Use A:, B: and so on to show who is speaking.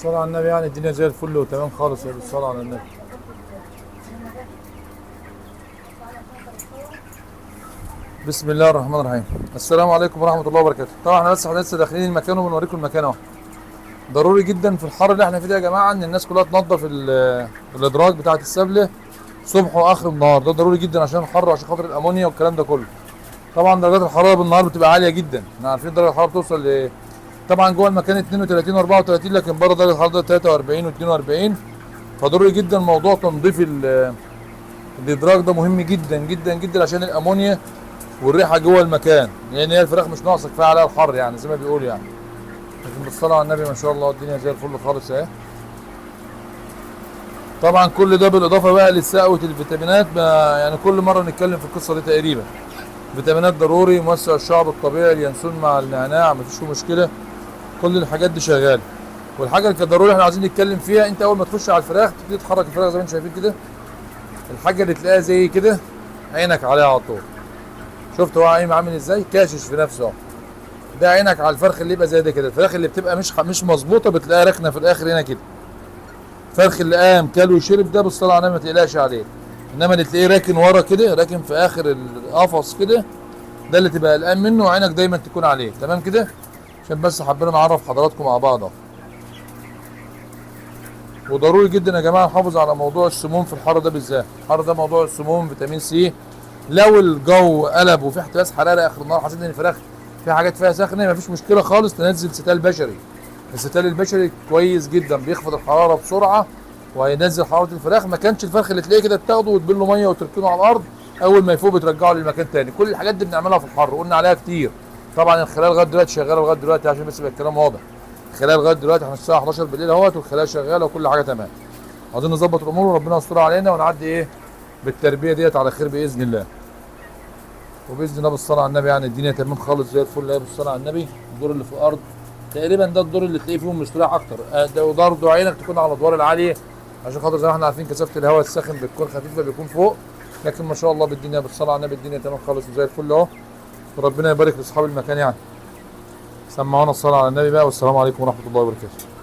A: بالصلاة على النبي يعني الدنيا زي الفل وتمام خالص يا بالصلاة على النبي. بسم الله الرحمن الرحيم. السلام عليكم ورحمة الله وبركاته. طبعا احنا بس لسه داخلين المكان وبنوريكم المكان اهو. ضروري جدا في الحر اللي احنا فيه ده يا جماعة ان الناس كلها تنظف الادراج بتاعه السبله صبح واخر النهار، ده ضروري جدا عشان الحر وعشان خاطر الامونيا والكلام ده كله. طبعا درجات الحرارة بالنهار بتبقى عالية جدا، احنا عارفين درجه الحرارة بتوصل ل طبعا جوه المكان 32 و34، لكن بره درجه الحرارة 43 و42. فضروري جدا موضوع تنظيف الادراج ده، مهم جدا جدا جدا عشان الامونيا والريحه جوه المكان، لان هي الفراخ مش ناقصه كفاية عليها الحر يعني زي ما بيقولوا يعني. لكن بالصلاة على النبي ما شاء الله الدنيا زي الفل خالص اهي. طبعا كل ده بالاضافة بقى لسقوه الفيتامينات، ما يعني كل مرة نتكلم في القصة دي تقريبا. فيتامينات ضروري، موسع الشعب الطبيعي، اليانسون مع النعناع مفيش فيه مشكلة، كل الحاجات دي شغالة. والحاجة اللي كانت ضروري احنا عايزين نتكلم فيها، انت اول ما تخش على الفراخ تبتدي تحرك الفراخ زي ما انتم شايفين كده، الحاجة اللي تلاقيها زي كده عينك عليها على طول. شفت هو عايم عامل ازاي؟ كاشش في نفسه اهو. ده عينك على الفرخ اللي يبقى زي ده كده. الفراخ اللي بتبقى مش مظبوطة بتلاقيها راكنه في الاخر هنا كده. الفرخ اللي قام كل وشرب ده بالصلاة على النبي ما تقلقش عليه، انما اللي تلاقيه راكن ورا كده، راكن في اخر القفص كده، ده اللي تبقى قلقان منه وعينك دايما تكون عليه. تمام كده؟ عشان بس حبينا نعرف حضراتكم مع بعض اهو. وضروري جدا يا جماعة نحافظ على موضوع السموم في الحر ده بالذات. الحر ده موضوع السموم فيتامين سي. لو الجو قلب وفي احتباس حراري اخر النهار، حسيت ان الفراخ في حاجات فيها سخنة، مفيش مشكلة خالص، تنزل ستال بشري. الستال البشري كويس جدا، بيخفض الحرارة بسرعة وهينزل حرارة الفراخ. ما كانش الفرخ اللي تلاقيه كده بتاخده وتبله مية وتركنه على الارض، اول ما يفوق بترجعه للمكان تاني. كل الحاجات دي بنعملها في الحر، قلنا عليها كتير. طبعا الخلايا لغاية دلوقتي شغالة لغاية دلوقتي، عشان بس يبقى الكلام واضح. الخلايا لغاية دلوقتي احنا الساعة 11 بالليل اهوت، والخلايا شغالة وكل حاجة تمام. عايزين نظبط الامور وربنا يستر علينا ونعدي ايه بالتربية ديت على خير باذن الله. وباذن الله بالصلاة على النبي يعني الدنيا تمام خالص زي الفل اهي بالصلاة على النبي. الدور اللي في الارض تقريبا ده الدور اللي تلاقيه فيهم مستريح اكتر، ده برضه عينك تكون على الادوار العالية عشان خاطر زي ما احنا عارفين كثافة الهواء الساخن بتكون خفيفة بيكون فوق. لكن ما شاء الله بالدنيا بالصلاة على النبي الدنيا تمام خالص وزي الفل اهو، وربنا يبارك لاصحاب المكان يعني. سمعونا الصلاة على النبي بقى، والسلام عليكم ورحمة الله وبركاته.